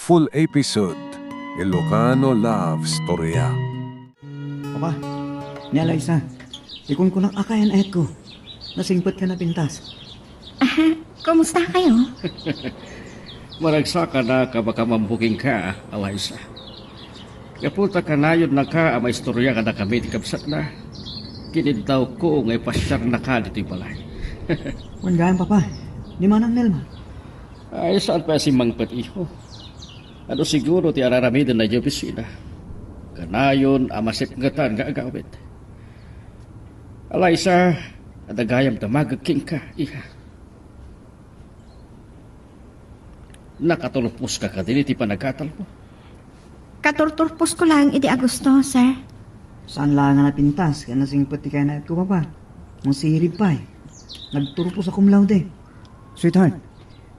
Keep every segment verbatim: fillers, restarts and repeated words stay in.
Full episode, Ilocano Love Storya. Papa, ni Alaysa, ikunkunak a kayan-ayatko. Nasingpetka a napintas. Ah, kumusta kayo? Maragsakanak a makamambuking ka, Alaysa. Gapu ta kanayonnaka a maistorya kadakami ti kabsatna, kiniddawko nga ipasiarnaka ditoy balay. Wen gayam, Papa. Ni Manang Nelma? Ay, saan pay a simmangpet, iho? Ano siguro ti ar-aramiden daydiay opisina? Kanayon a masipngetan nga agawid. Alaysa, adda gayam damagek kenka, iha. Nakaturposka kadi iti panagatalmo? Katurturposko laeng idi Agosto, sir. Saan laeng a napintas ken nasingpet ti kayan-ayatko, Papa? Masirib pay. Nagturpos a cum laude. Sweetheart,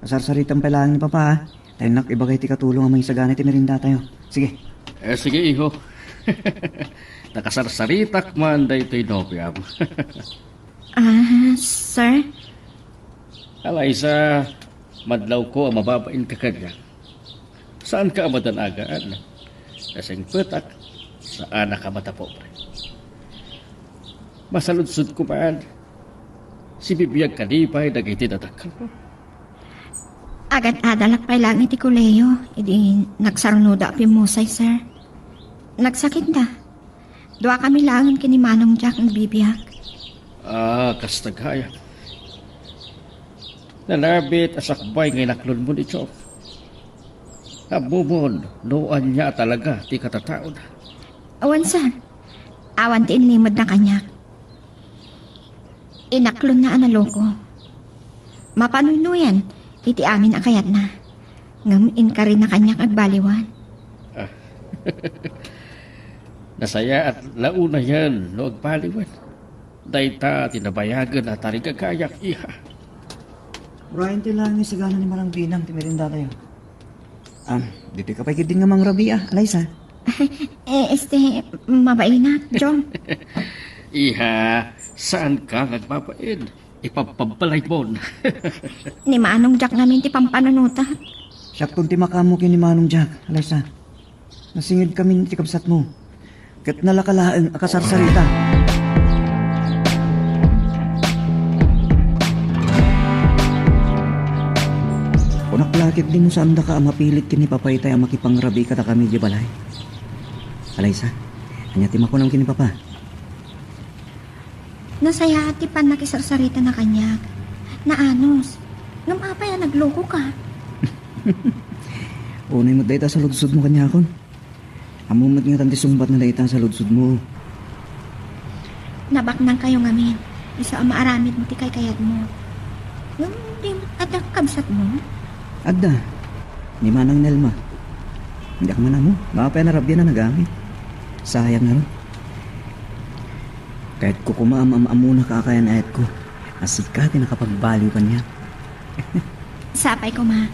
kasarsaritam pay laeng ni Papa, ha? Ta innak ibagay ti katulong a mangisagana iti merendatayo. Sige. Eh, sige, iho. Nakasarsaritak man daytoy nobiam. Ah, sir? Alaysa, madlawko a mababain ka kaniak. Saanka a madanagan. Nasingpetak, saanak a matapobre. Masaludsodko man, sibibiag kadi pay dagiti dadakkelmo? Agad-adalak pay laeng iti kolehiyo, idi nagsarunoda a pimmusay, sir. Nagsakitda. Duakami laeng ken ni Manong Jack nga agbibiag. Ah, kasta gayam. Nanabit a sakbay nga inaklonmo ni Chong. Ammomon no ania a talaga ti katataona. Awan, sir. Awan ti inlimedna kaniak. Inaklonna a naloko. Mapanuynoyan iti amin a kayatna. Ngem inkarina kaniak agbaliwan. Ah. Nasayaat la unayen no agbaliwen. Dayta ti nabayagen a tarigagayak, iha. Brian, ti laeng isagana ni Manang Binang ti merendatayo. Ah, ditoy ka pay ketdi nga mangrabii, Alaysa? Eh, este, mabainak, Chong. Iha, saanka nga agbabain? Ipabpabbalaymo. Ni Manong Jack ngamin ti pampanunotak. Siakton ti makaammo ken ni Manong Jack, Alaysa. Nasingedkamin iti kabsatmo. Ket nalaka laeng a kasarsarita. Kunak la ketdi no saandaka a mapilit ken ni Papaytay a makipangrabii kadakami idiay balay. Alaysa, ania ti makunam ken ni Papa? Nasayaat ti pannakisarsaritana kaniak. Naanus. Ngem apay a naglokoka? Unay met dayta a saludsodmo kaniakon. Ammom met ngatan ti sungbatna dayta a saludsodmo. Nabaknangkayo ngamin, isu a maaramidmo ti kaykayatmo. Ngem di met adda kabsatmo? Adda. Ni Manang Nelma. Diak man ammo no apay a narabian a nagamit. Sayang ngarud. Kayatko koma a maam-ammonaka a kayan-ayatko a sika ti nakapagbaliw kaniak. Sapay koma,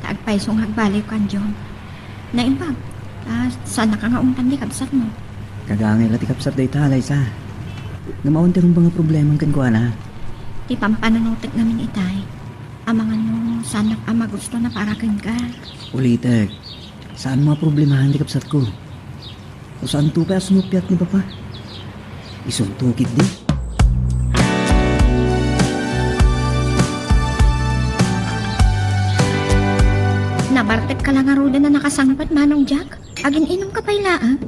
ta agpayso nga agbaliw kan John. Naimbag, ta saannaka nga ungtan ti kabsatmo. Kagangay la ti kabsat dayta, Alaysa. Ngem awan ti rumbeng a problemam kenkuana. Ti pampanunotek ngamin itay, amangan no saannak a magusto na para kenka. Ulitek, saanmo a problemahan ti kabsatko. No saanto pay a sumuppiat ni Papa, isunto ketdi. Nabartek ka la ngaruden a nakasangpet, Manong Jack? Agin-inum ka pay laeng?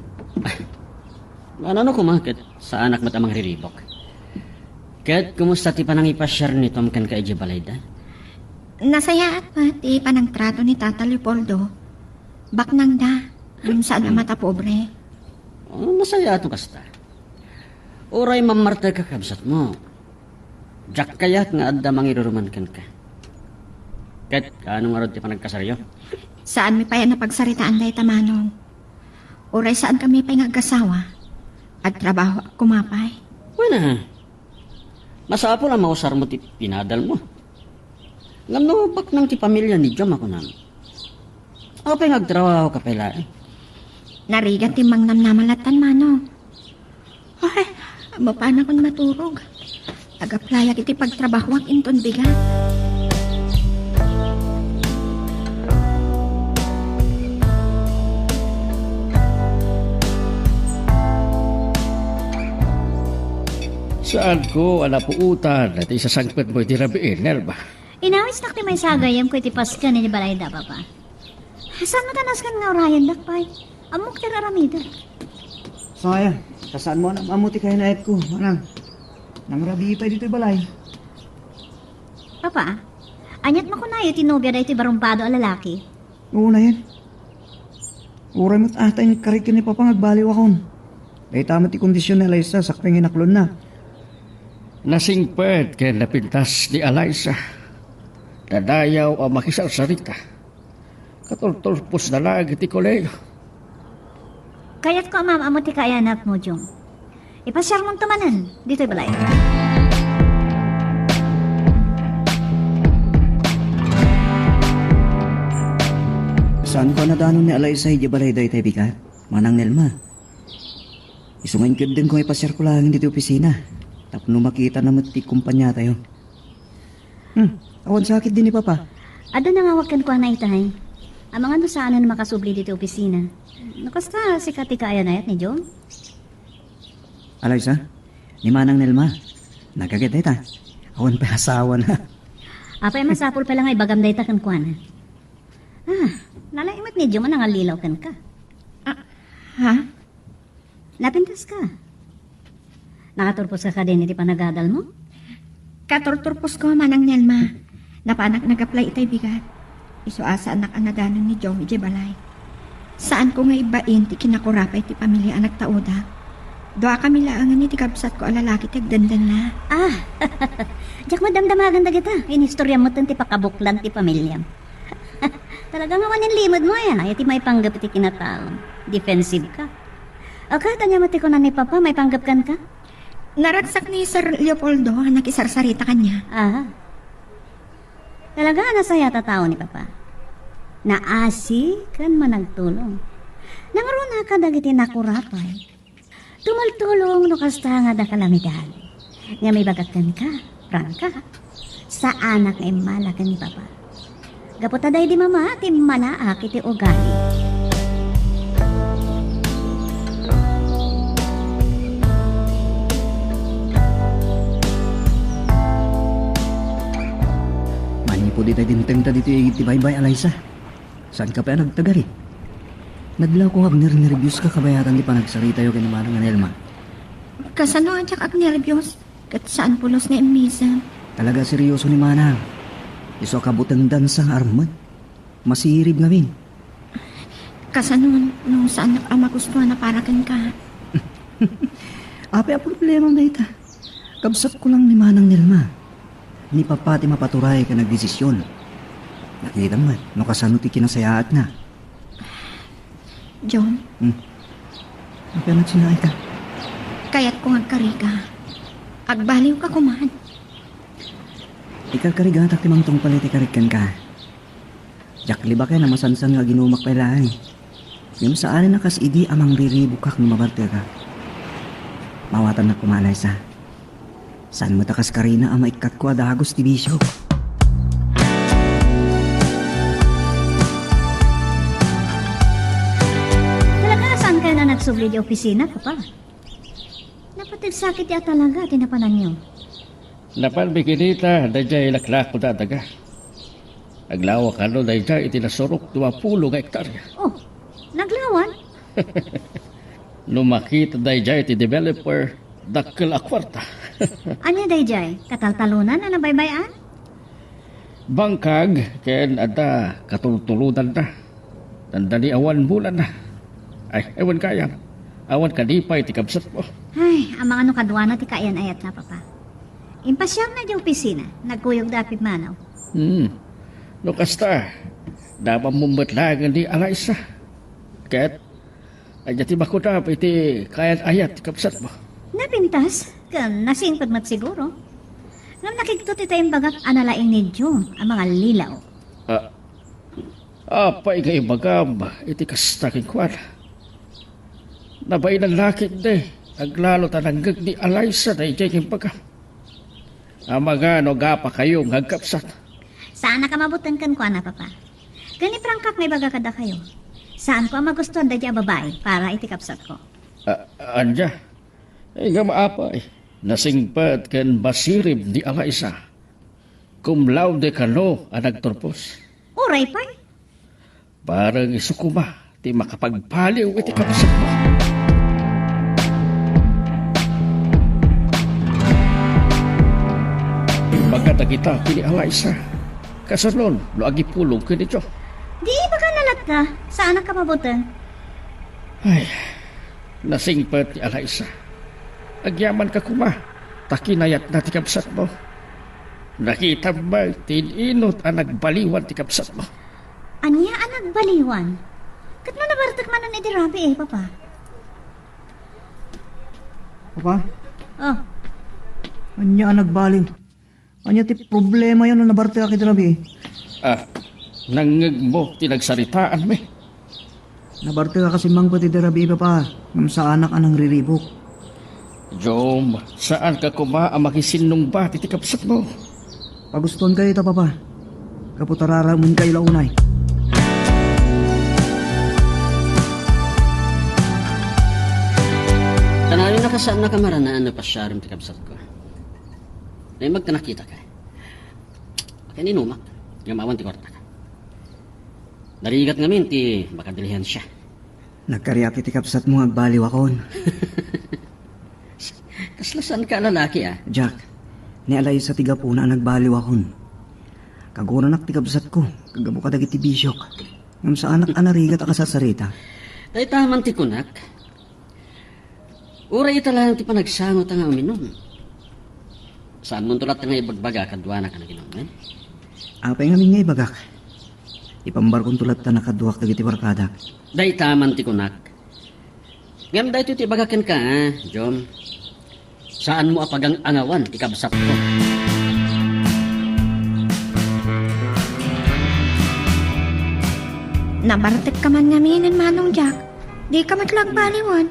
Ano, ano koma ket saanak met a mangriribuk. Ket kumusta ti panangipasiar ni Tom kenka idiay balayda? Nasayaat met ti panangtrato ni Tata Leopoldo. Baknangda, ngem saan a Hmm. matapobre. Oh, nasayaat no kasta. Uray mammartek a kabsatmo, diak kayat nga adda mangiruruman kenka. Ket kaano ngarud ti panagkasaryo? Saanmi pay a napagsaritaan dayta, Manong. Uray saankami pay nga agasawa, agtrabahoak koma pay. Wen a, masapul a mausarmo ti pinadalmo. Ngem no baknang ti pamilia ni Jom a kunam, apay nga agtrabahoka pay laeng? Narigat ti mangnamnama lattan, Manong. Ay, mapanakon maturog. Agaplayak iti pagtrabahoak inton bigat. Saanko a napuotan ti isasangpetmo iti rabii, Nelma. Inawisnak ti maysa a gayyemko iti pasken iti balayda, Papa. Saan met a nasken nga urayendak pay? Ammok ti ar-aramidek. Saan, ta saan mo a nam-ammo ti kayan-ayatko, manang. Nangrabii pay ditoy balay. Papa, aniat makunayo ti nobia daytoy barumbado a lalaki? Unayen. Uray met ata inkarit ken ni Papa nga agbaliwakon. Dayta met ti kondision ni Alaysa sakbay nga inaklonna. Nasingpet ken napintas ni Alaysa. Nadayaw a makisarsarita. Katurturposna laeng iti kolehiyo. Kayatko a maam-ammo ti kayanatmo, Jong. Ipasiarmonto manen ditoy balay. Saanko a nadanon ni Alaysa idiay balay dayta bigat, Manang Nelma. Isu nga inkeddengko nga ipasiarko laeng ditoy opisina tapno makitana met ti kompaniatayo. Hmm, awan sakit din ni Papa. Adda nangawag kenkuana itay. Amangan no saanen a makasubli ditoy opisina. No kasta, sika ti kayan-ayat ni Jong? Alaysa, ni Manang Nelma. Nagagayat dayta. Awan pay asawana. Apay, masapul pay la nga ibagam dayta kenkuana. Ah, nalaing met ni Jong a nangallilaw kenka. Ah, ha? Napintaska. Nakaturposka kadin iti panagadalmo? Katurturposko, Manang Nelma. Napanak nag-apply itay bigat. Isu a saannak a nadanon ni Jong idiay balay. Saanko nga ibbain ti kinakurapay ti pamilia a nagtaudak. Duakami laengen iti kabsatko a lalaki ti agdendenna. Ah, diak madamdamagan dagita. Inistoriam met ti pakabuklan ti pamiliam. Talaga nga awan limedmo, aya ti maipanggep iti kinataom. Defensive ka. O ket, ania met ti kuna ni Papa, maipanggep kenka? Naragsak ni Sir Leopoldo a nakisarsarita kaniak. Aha. Talaga a nasayaat a tao ni Papa. Naasi ken managtulong. Nangruna kadagiti nakurapay. Tumultulong no kasta nga adda kalamidad. Ngem ibagak kenka, Franca, saanak nga immala ken ni Papa. Gapu ta daydi Mama ti immalaak iti ugali. Manipud itay dimtengta ditoy igid ti baybay, Alaysa. Saanka pay a nagtagari? Nadlawko nga agnernerbios ka kabayatan ti panagsaritayo ken ni Manang Nelma. Kasano a diak agnerbios? Ket saan pulos nga immisem. Talaga a seryoso ni Manang. Isu a kabutengdansa nga armed. Masirib ngamin. Kasano no saannak a magustuhan a para kenka? Apay a problemam dayta? Kabsatko lang ni Manang Nelma. Ni Papa ti mapaturay ken agdesisyon. Nakitam met no kasano ti kinasayaatna. John? Hmm. Apay a nagsinaayka? Kayatko nga agkarika. Agbaliwka koman. Ikarkarigatak ti mangtungpal iti karit kenka. Diak libaken a masansan nga aginumak pay laeng. Ngem saanen a kas idi a mangriribukak no mabartekak. Maawatannak koma, Alaysa. Saan met a kas karina a maikkatko a dagus ti bisio. Talaga a saankayon a nagsubli di opisina, Papa? Napateg sakit ti atalaga ti napananyo. Napanmi kinita, daydiay laklako dadaga. Aglawa kano daydiay iti nasurok dua pulo nga ektarya. Oh, naglawan? No makita daydiay ti developer, dakkel a kuarta. Ania daydiay? Kataltalonan a nabaybay-an? Bangkag ken adda katultulonanna. Dandani awan bulanna. Ay, awan kayam. Awan kadi pay ti kabsatmo. Ay, amangan no kaduana ti kaayan-ayatna, Papa. Impasiarna di opisina, nagkuyogda a pimmanaw. Hmm. No kasta, damammo met laeng ni Alaysa. Ket, ania ti makunam iti kaayan-ayat ti kabsatmo? Napintas, ken nasingpet met siguro. Ngem nakigtot iti imbagak a nalaing ni Jom a mangallilaw. Ah, apay nga ibagam iti kasta kenkuana? Nabainan la ketdi, aglalo ta nangngeg ni Alaysa daydiay nga imbagam. Amangan no agapakayo nga agkabsat. Saanak a mabuteng kenkuana, Papa. Ken ni Prangkak nga ibaga kadakayo, saanko a magustuan daydiay a babai para iti kabsatko. Ah, ania? Ay, ngem apay. Nasingpet ken masirib ni Alaisa. Cum laude kano a nagturpos. Uray pay. Bareng isu koma ti makapagbaliw iti kabsatmo. Imbagada kita ken ni Alaisa. Kasano no agipulong ken ni Joe? Di ibaga na latta, saanak a mabuting. Ay, nasingpet ni Alaisa. Agyamanka koma, ta kinayatna ti kabsatmo. Nakitam met ti in-inut a nagbaliwan ti kabsatmo. Ania a nagbaliwan? Ket no nabartek manen idi rabii, Papa? Papa? Oh. Ania a nagbaliw? Ania ti problema yan no nabartekak iti rabii? Ah, nangngegmo ti nagsaritaanmi. Nabartekak a simmangpet iti rabii, Papa, ngem saanak a nangriribuk. Jom, saanka koma a makisinnungbat iti kabsatmo. Pagustoenkayo ita, Papa. Gapu ta raraemenkayo la unay. Kanayon a saannaka a maranaan no pasiarem ti kabsatko. Naimbag ta nakitaka. Akin inumak, ngem awan ti kuartak. Narigat ngamin ti makadilihensia. Nagkariak iti kabsatmo nga agbaliwakon. Kasla saanka a lalaki, ah. Jack, ni Alaisa ti gapuna a nagbaliwakon. Kaguranak ti kabsatko, kaggapu kadagiti bisiok. Ngem saanak a narigat a kasarsarita. Dayta man ti kunak. Uray ita laeng ti panagsangota nga uminum. Saanmonto latta nga ibagbaga kaduana a naginum, eh? Apay ngamin nga ibagak? Ipambarkonto latta a nakaduak dagiti barkadak. Dayta man ti kunak. Ngem daytoy ti ibagak kenka, ah, Jom. Saanmo a pagang-angawan ti kabsatko. Nabartekka man ngamin, Manong Jack. Dika met la agbaliwan.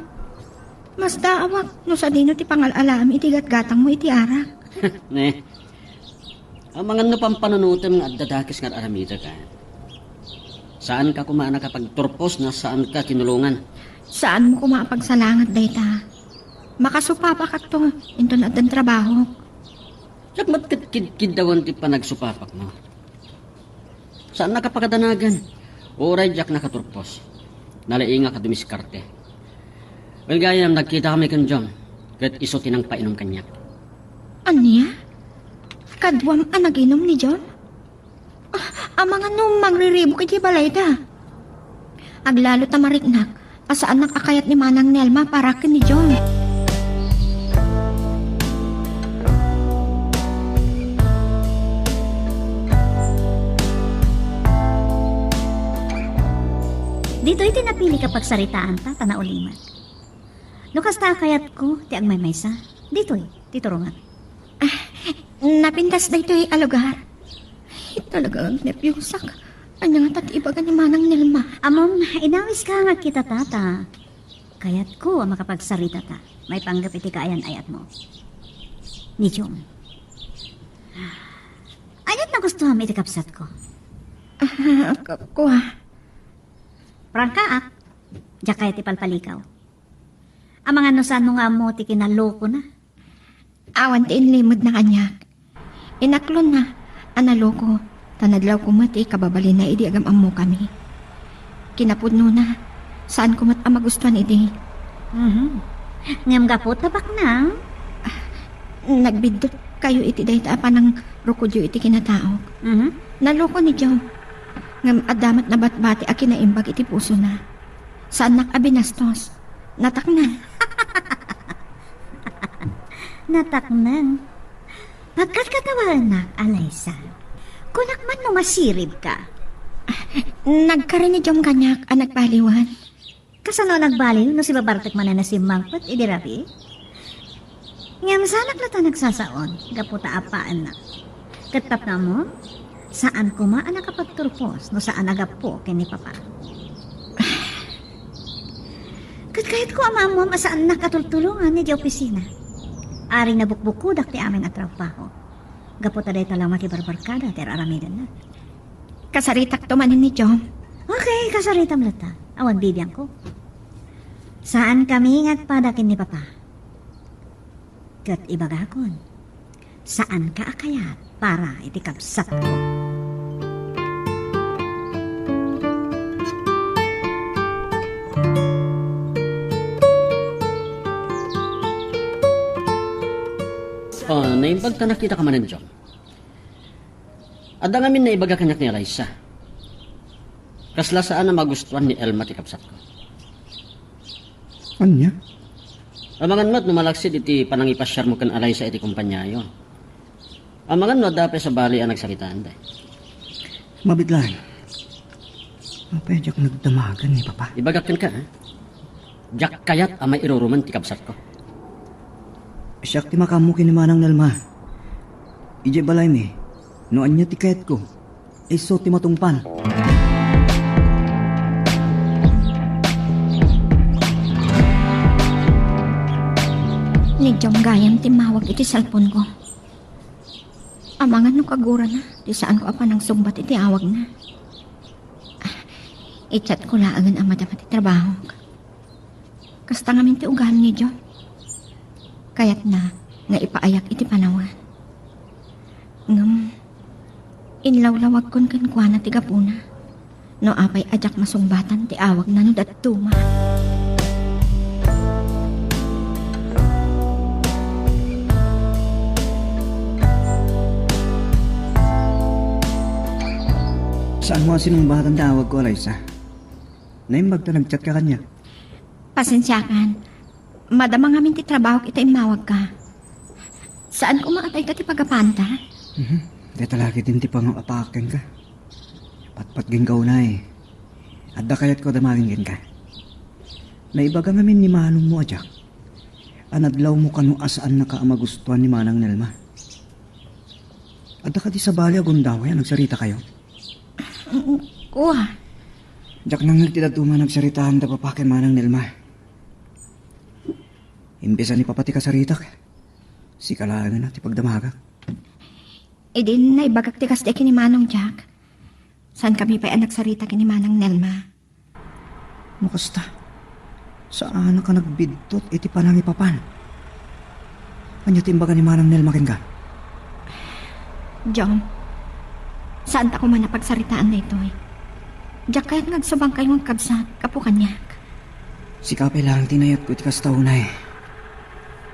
Masdaawak no sadino ti pangal-alam iti gatgatangmo iti arak. Ne. Amangan no pampanunotem nga adda dakes nga ar-aramidek, ah. Saanka koma a nakapagturpos no saanka kinulongan. Saanmo koma a pagsalangat dayta. Makasupapakakto inton addan trabahok. Diak met ket kidkiddawan ti panagsupapakmo. Saannak a pakadanagan. Uray diak nakaturpos. Nalaingak a dumiskarte. Wen gayam, nagkitakami ken Jom, ket isu ti nangpainum kaniak. Ania? Kaduam a naginum ni Jom? Ah, amangan no mangriribuk iti balayda. Aglalo ta mariknak a saannak a kayat ni Manang Nelma para ken ni Jom. Ditoy ti napili a pagsaritaanta ta naulimek. No kasta a kayatko ti agmaymaysa, ditoy ti turongak. Ah, napintas daytoy a lugar. Talaga, agnerbiusak. Ania ngata ti ibaga ni Manang Nelma? Ammom, inawiska nga agkitata. Kayatko a makapagsaritata maipanggep iti kaayan-ayatmo. Ni Jom. Aniat nagustuam iti kabsatko? Ah, k-, kua. Prangkaak. Diak kayat ti palpalikaw. Amangan no saanmo nga ammo ti kinalokona. Awan ti inlimedna kaniak. Inaklonna a naloko, ta nadlawko met ti ikababalinna idi agam-ammokami. Kinapudnona, saanko met a magustuan idi. Mhm. Ngem gapu ta baknang? Ah, nagbiddutkayo iti dayta a panangrukodyo iti kinataok. Mhm. Naloko ni Joe. Ngem adda met nabatbati a kinaimbag iti pusona. Saannak a binastos. Nataknang. Nataknang. Pagkatkattawaennak, Alaysa. Kunak man no masiribka. Nagkari ni Jom kaniak a nagbaliwan. Kasano a nagbaliw no sibabartek manen a simmangpet idi rabii? Ngem saanak latta a nagsasaon gapu ta appaennak. Ket tapno ammom, saan koma a nakapagturpos no saan a gapu ken ni Papa. Ket kayatko a maammom a saannak a tultulongan idiay opisina. Aring nabukbukodak ti amin a trabaho. Gapu ta dayta la met ti barbarkada ti ar-aramidenna. Kasaritakto manen ni Jom. Okay, kasaritam latta. Awan bibiangko. Saankami nga agpada ken ni Papa. Ket ibagakon, saanka a kayat para iti kabsatko. Oh, naimbag ta nakitaka manen, Jong. Adda ngamin naibaga kaniak ni Alaysa. Kasla saan a magustuan ni Elma ti kabsatko. Ania? Amangan met no malaksid iti panangipasiarmo ken Alaysa iti kompaniayo. Amangan no adda pay sabali a nagsaritaanda. Mabiit laeng. Apay a diak nagdamagen ni Papa? Ibagak kenka, ha? Diak kayat a mairurumen ti kabsatko. Siak ti makaammo ken ni Manang Nelma. Idiay balaymi, no ania ti kayatko, isu ti matungpal. Ni Jom gayam ti immawag iti cellphone-ko. Amangan no kagurana ti saanko a panangsungbat iti awagna. Ah, i-chat-ko laengen a madama ti trabahok. Kasta ngamin ti ugali ni Jom. Kayatna nga ipaayak iti panawen. Ngem, inlawlawagkon kenkuana ti gapuna. No apay a diak masungbatan ti awagna no dadduma. Saanmo a sinungbatan ti awagko, Alaysa? Naimbag ta nag-chat ka kaniak. Pasensiakan. Madama ngamin ti trabahok ita immawagka. Saan koma a dayta ti pagapanta? Mhm. Dayta la ketdin ti pangapaak kenka. Patpatgenka unay. Adda kayatko a damagen kenka. Naibaga ngamin ni manongmo a diak a nadlawmo kano a saannaka a magustuan ni Manang Nelma. Adda kadi sabali a gundaway a nagsaritakayo? Kua. Diak nangngeg ti dadduma a nagsaritaan da Papa ken Manang Nelma. Imbes a ni Papa ti kasaritak, sika laengen a ti pagdamagak. Idi naibagak ti kasta ken ni Manong Jack, saankami pay a nagsarita ken ni Manang Nelma. No kasta, saanak a nagbidtot iti panangipapan. Ania ti imbaga ni Manang Nelma kenka? John, saanta koma a pagsaritaan daytoy. Diak kayat nga agsubangkayo nga agkabsat gapu kaniak. Sika pay laeng ti inayatko iti kasta unay.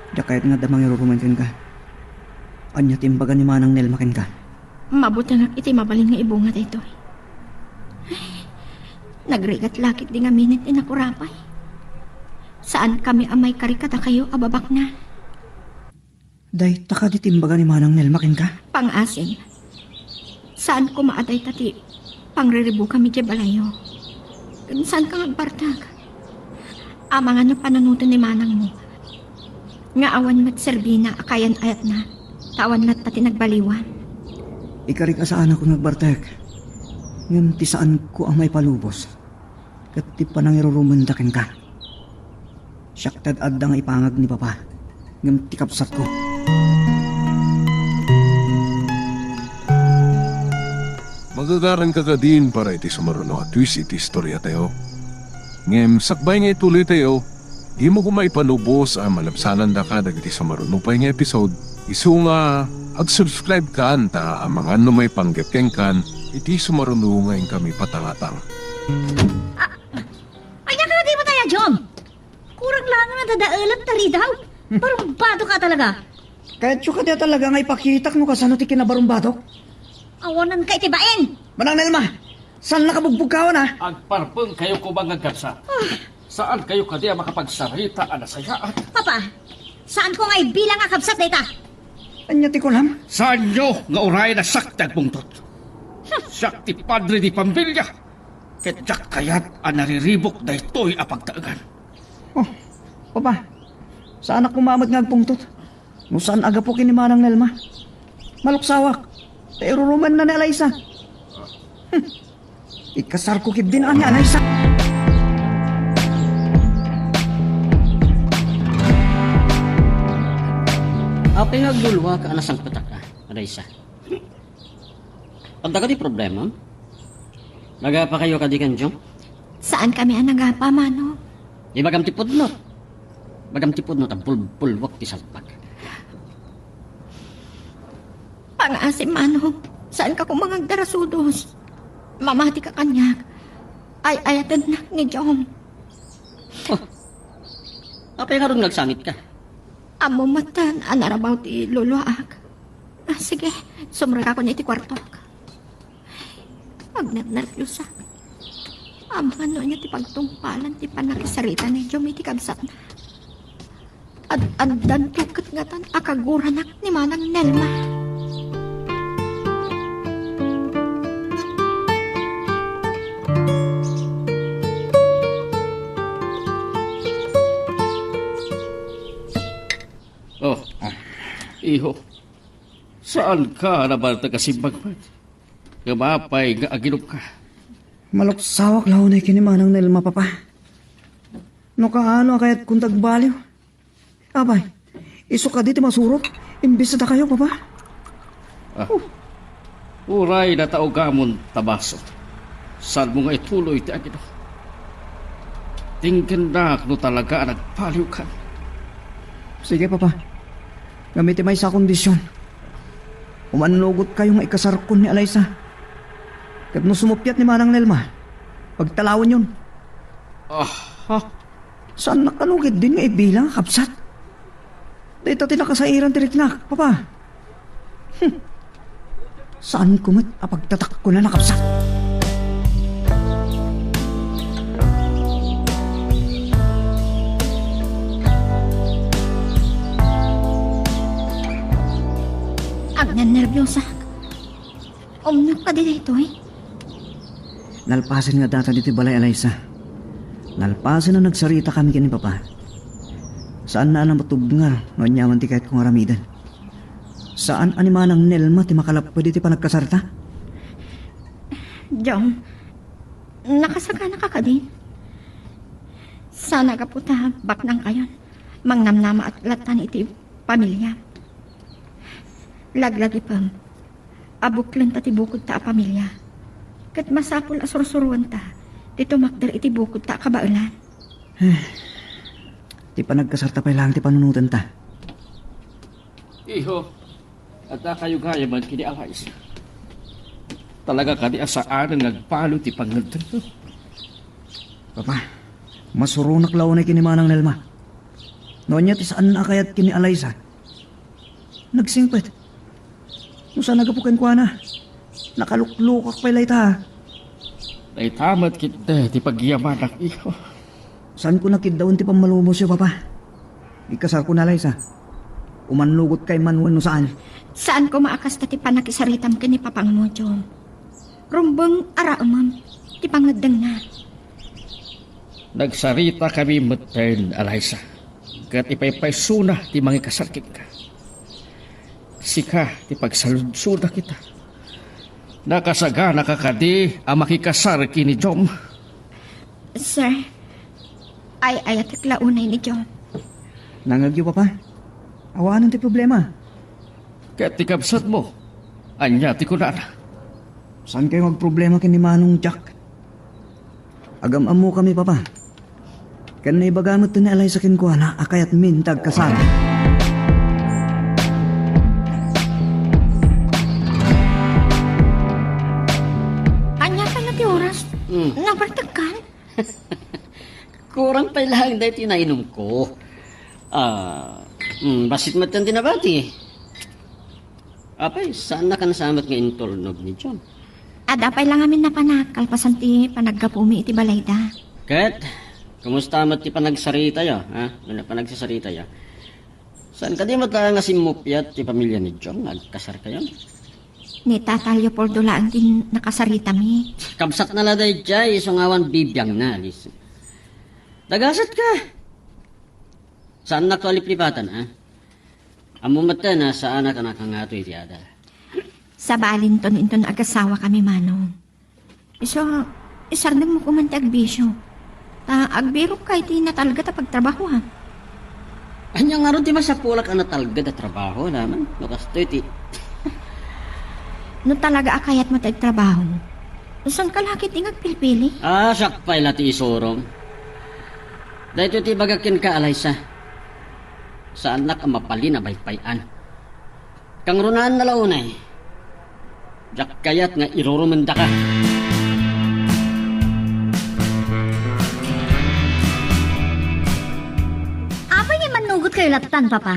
Diak kayat nga adda mangirurumen kenka. Ania ti imbaga ni Manang Nelma kenka? Mabutengak iti mabalin nga ibunga daytoy. Ay, nagrigat la ketdi ngamin ti nakurapay. Saankami a maikari kadakayo a babaknang. Dayta kadi ti imbaga ni Manang Nelma kenka? Pangaasim. Saan koma a dayta ti pangriribukam idiay balayyo. Ken saanka nga agbartek. Amangan no panunoten ni manangmo nga awan met serbina a kaayan-ayatna, ta awan latta ti nagbaliwan. Ikarik a saanakon nga agbartek, ngem ti saanko a maipalubos ket ti panangirurumenda kenka. Siak ti ad-adda nga ipangag ni Papa, ngem ti kabsatko. Magagaranka kadin para iti sumaruno a twist iti istoriatayo. Ngem sakbay nga ituloytayo, dimo koma ipalubos a malabsanandaka dagiti sumaruno pay nga episode, isu nga ag-subscribe kan ta amangan no maipanggep kenkan iti sumaruno nga inkami patangatang. Ania ka kadi met aya, Jom? Kurang la nga nadadaelek ta ridaw. Barumbado ka talaga. Kayatyo kadi a talaga nga ipakitak no kasano ti kinabarumbadok? Awananka iti bain. Manang Nelma, saannaka bugbugkawan, a? Agparpengkayo koma nga agkabsat. Ah. Saankayo kadi a makapagsarita a nasayaat? Papa, saanko nga ibilang a kabsat dayta. Ania ti kunam? Saanyo nga urayen a siak ti agpungtot. Siak ti padre di pamilya. Ket diak kayat a nariribuk daytoy a pagtaengan. Oh, Papa, saanak koma met nga agpungtot. No saan a gapu ken ni Manang Nelma, maluksawak ta irurumenna ni Alaysa. Hmm. Ikasarko ketdin a ni Alaysa. Apay nga agluluaka a nasangpetak, a, Alaysa? Adda kadi problema? Nagapakayo kadi ken Jong? Saankami a nagapa, Manong. Ibagam ti pudno. Ibagam ti pudno ta bulbulwak ti salpak. Nga asi, Manong, saanka koma nga agdarasudos. Mamati ka kaniak. Ay-ayatennak ni Jom. Oh, apay ngarud nga agsangitka? Ammo metten a narabaw ti luluaak. Ah, sige, sumrekakon iti kuartok. Agnernerpiosak. Amangan no ania ti pagtungpalan ti pannakisarita ni Jom iti kabsatna. Ad-addanto ket ngatan a kaguranak ni Manang Nelma. Oh, iho. Saanka a nabalta nga simmagmag? Ngem apay nga agilumka? Maluksawak la unay ken ni Manang Nelma, Papa. No kaano a kayatko nga agbaliw. Apay, isu kadi ti masurok imbes dakayo, Papa? Ah, uray nataugamon ta basol. Saanmo nga ituloy ti agino. Denggennak no talaga a nagbaliwkan. Sige, Papa. Ngem iti maysa a kondision. Umannugotkayo nga ikasarkon ni Alaysa. Ket no sumuppiat ni Manang Nelma, pagtalawenyon. Aha. Saannak kano ketdin nga ibilang a kabsat? Dayta ti nakasairan ti riknak, Papa. Hmm. Saanko met a pagtatakkunan a kabsat. Agnannerbiusak. Umnok kadi daytoy? Nalpasen nga addata ditoy balay, Alaysa. Nalpasen a nagsaritakami ken ni Papa. Saanna a namatubngar no aniaman ti kayatko nga aramiden. Saan a ni Manang Nelma ti makalapped iti panagkasarta. Jom, nakasaganaka kadin? Sana gapu ta baknangkayon, mangnamnamaak lattan iti pamiliam. Laglagipem, abuklenta ti bukodta a pamilya. Ket masapul a sursuruenta ti tumakder iti bukodta a kabaelan. Ti panagkasarta pay laeng ti panunotenta. Iho, adda kayo gayaman ken ni Alaysa. Talaga kadi a saanen nga agbaliw ti pangngeddengto? Papa, masuronak la unay ken ni Manang Nelma. No ania ti saanna a kayat ken ni Alaysa? Nagsingpet. No saan a gapu kenkuana, nakaluklukak pay layta. Dayta met ketdi ti pagyamanak, iho. Saanko a kiddawen ti pammalubosyo, Papa. Ikasarko ni Alaysa. Umannugotkay man wenno saan. Saan koma a kasta ti pannakisaritam ken ni Papangmo, Jom. Rumbeng a raemem ti pangngeddengna. Nagsaritakami metten, Alaysa, ket ipaypaysona ti mangikasar kenka. Sika ti pagsaludsodak ita. Nakasaganaka kadi a makikasar ken ni Jom? Sir, ay-ayatek la unay ni Jom. Nangngegyo, Papa. Awanen ti problema. Ket ti kabsatmo, ania ti kunana? Saankayo nga agproblema ken ni Manong Jack? Agam-ammokami, Papa. Ken naibaga met ni Alaysa kenkuana a kayatmin ti agkasar. Ania pay la ti oras? Hmm. Nabartekkan? Kurang pay laeng daytoy nainumko. Ah, hmm, bassit met ti nabati. Apay, saannak a nasamak nga intulnog ni Jom? Adda pay la ngamin napanak, kalpasan ti panaggapumi iti balayda. Ket, kumusta met ti panagsaritayo, ha? Ano, panagsasaritayo? Saan kadi met nga simmuppiat ti pamilya ni Jom nga agkasarkayo? Ni Tata Leopoldo laeng ti nakasaritami. Kabsatna la daydiay, isu nga awan bibiangna, Alice. Dagasatka! Saannak a liplipatan, ha? Ammom met a saanak a nakangato iti adal. Sabalinton inton agasawakami, Manong. Isu, isardengmo koman ti agbisio. Ta agbirokka iti natalged a pagtrabahoam. Ania ngarud ti masapulak a natalged a trabaho, Laman? No kastoy ti No talaga a kayatmo ti agtrabaho, saanka la ketdi nga agpilpili? Ah, siak pay la ti isurom. Daytoy ti ibagak kenka, Alaysa. Saannak a mabalin a paypay-an. Kangrunaanna la unay, Diak kayat nga irurumendaka. Apay nga mannugotkayo lattan, Papa?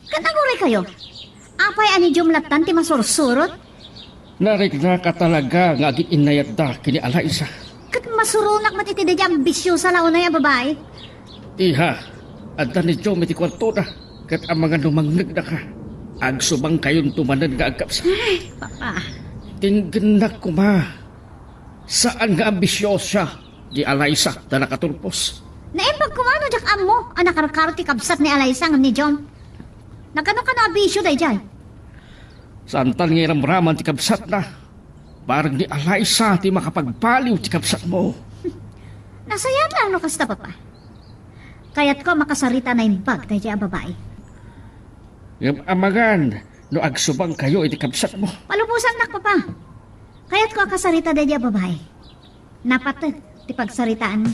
Ket aguraykayo, apay a ni Jom lattan ti masursurot? Nariknak a talaga nga agin-innayatda ken ni Alaysa. Ket masuronak met iti daydiay ambisiosa la unay a babai. Iha, adda ni Jom iti kuartona, ket amangan no mangngegdaka, agsubangkayonto manen nga agkabsat. Ay, Papa. Tinggennak koma, saan nga ambisiosa ni Alaysa ta nakaturpos. Naimbag koma no diak ammo a nakarkaro ti kabsat ni Alaysa ngem ni Jom. Nagkano-kano a bisio daydiay? Saantan nga iramraman ti kabsatna. Bareng ni Alaysa ti makapagbaliw ti kabsatmo. Nasayaat laeng no kasta, Papa. Kayatko a makasarita a naimbag daydiay a babai. Ngem amangan no agsubangkayo iti kabsatmo. Palubosannak, Papa. Kayatko a kasarita daydiay a babai. Napatek ti pagsaritaan.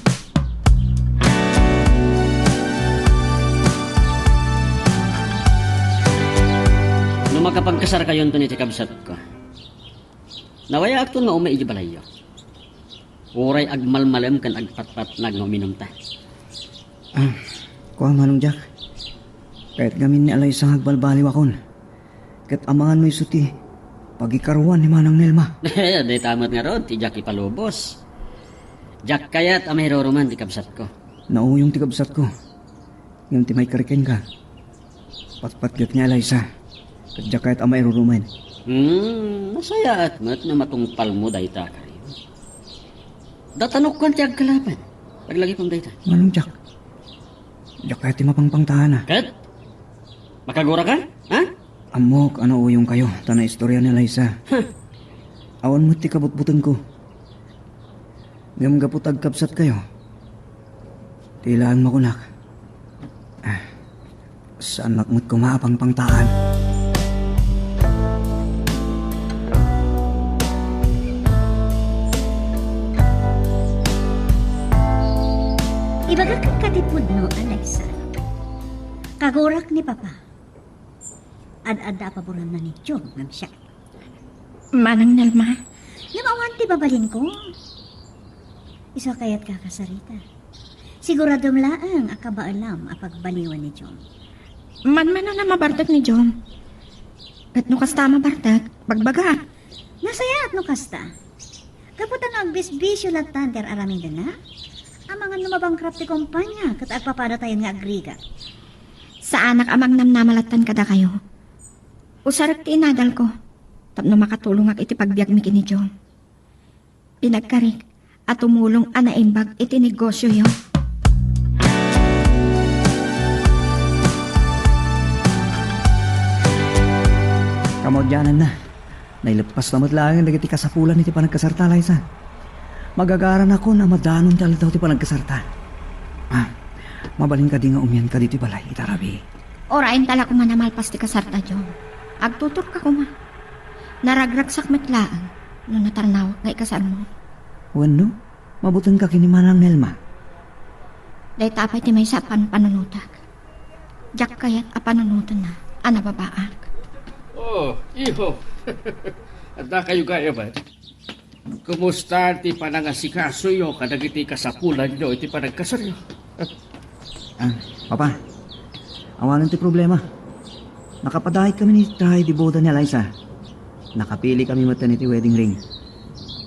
No makapagkasarkayonton iti kabsatko, nawayaakton nga umay iti balayyo. Uray agmalmalem ken agpatpatnag nga uminumta. Ah, kua, Manong Jack. Kayat ngamin ni Alaysa nga agbalbaliwakon. Ket amangan no isu ti pagikaruan ni Manang Nelma. Dayta met ngarud ti diak ipalubos. Diak kayat a mairurumen ti kabsatko. Nauyong ti kabsatko. Ngem ti maikari kenka, patpatgek ni Alaysa. Ket diak kayat a mairurumen. Hmm, nasayaat met no matungpalmo dayta, Karim. Datanokkan ti agkalapan. Paglagipem dayta. Manong Jack, diak kayat ti mapangpangtaana. Ket? Makaguraka? Ha? Ammok a nauyongkayo ta naistorya ni Alaysa. Huh. Awan met ti kabutbutengko. Ngem gapu ta agkabsatkayo, ti laeng makunak. Ah, saannak met koma a pangpangtaan. Ibagak kenka ti pudno, Alaysa. Kagurak ni Papa. Ad-adda a paboranna ni Jom ngem siak. Manang Nelma. Ngem awan ti babalinko. Isu a kayatka a kasarita. Siguradom laeng a kabaelam a pagbaliwen ni Jom. Manmanon a mabartek ni Jom. Ket no kasta a mabartek, bagbaga. Nasayaat no kasta. Gapu ta no agbisbisio lattan ti ar-aramidenna, amangan no mabankrupt ti kompania ket agpapadatayon nga agrigat. Saanak a mangnamnama lattan kadakayo. Usarek ti inadalko tapno makatulongak iti pagbiagmi ken ni Jom. Pinagkarik a tumulong a naimbag iti negosioyo. Kamaudiananna, naileppasta met laeng dagiti kasapulan iti panagkasarta, Alaysa. Magagaranakon a madanon ti aldaw ti panagkasarta. Ah, mabalin kadi nga umian kadi ti balay ita rabii? Uray, inta la koma a malpas ti kasarta, Jom. Agtuturka koma. Naragragsak met laeng no natarnawak nga ikasarmo. Wenno, mabutengka ken ni Manang Nelma. Dayta pay ti maysa a panpanunotak. Diak kayat a panunotenna a nababaak. Oh, iho. Adda kayo gayam, eh. Kumusta ti panangasikasoyo kadagiti kasapulanyo iti panagkasaryo? Ah, Papa, awanen ti problema. Nakapadaik kami ni trahe de boda ni Alaysa. Nakapili kami met iti wedding ring.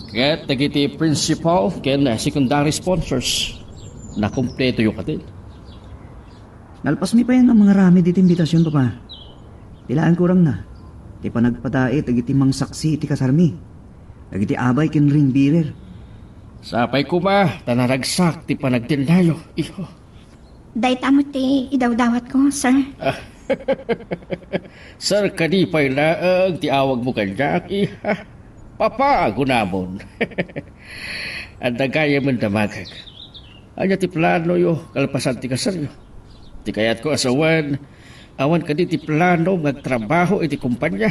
Ket dagiti principal ken secondary sponsors, nakumpletoyo kadi. Nalpasmi pay a mangaramid iti imbitasion, Papa. Ti laeng kurangna, ti panagpadait dagiti mangsaksi iti kasarmi, dagiti abay ken ring bearer. Sapay koma ta naragsak ti panagtinnayo, iho. Dayta met ti idawdawatko, sir. Sir, kadi pay laeng ti awagmo kaniak, iha. Papa, kunamon. Adda gayamen damagek. Ania ti planoyo kalpasan ti kasaryo? Ti kayatko a sawen, awan kadi ti planom nga agtrabaho iti kompania?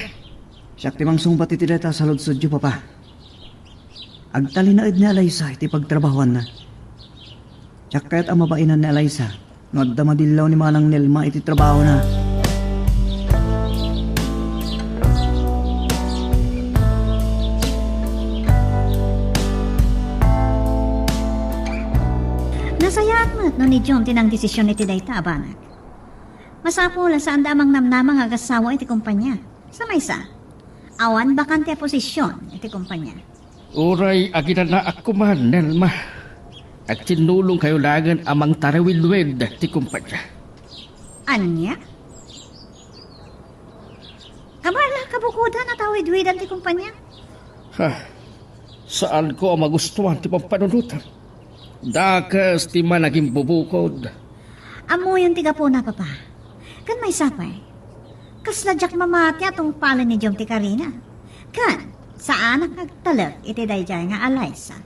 Siak ti mangsungbat iti dayta a saludsodyo, Papa. Agtalinaed ni Alaysa iti pagtrabahoanna. Siak kayat a mabainan ni Alaysa no adda madillaw ni Manang Nelma iti trabahona. Nasayaat met no ni John ti nangdesision iti dayta a banag. Masapul a saanda a mangnamnama nga agassawa iti kompania. Sa maysa, awan bakante a posision iti kompania. Uray aginanaak koma, Nelma. Agtinnulongkayo laengen a mangtarawidwid ti kompania. Ania? Kaba la kabukodan a tawidwidan ti kompania? Ha, saanko a magustuan ti pampanunotam. Dakes ti managimbubukod. Ammoyon ti gapuna, Papa. Ken maysa pay, kasla diak mamati a tungpalen ni Jom ti karina. Ken saanak nga agtalek iti daydiay nga Alaysa.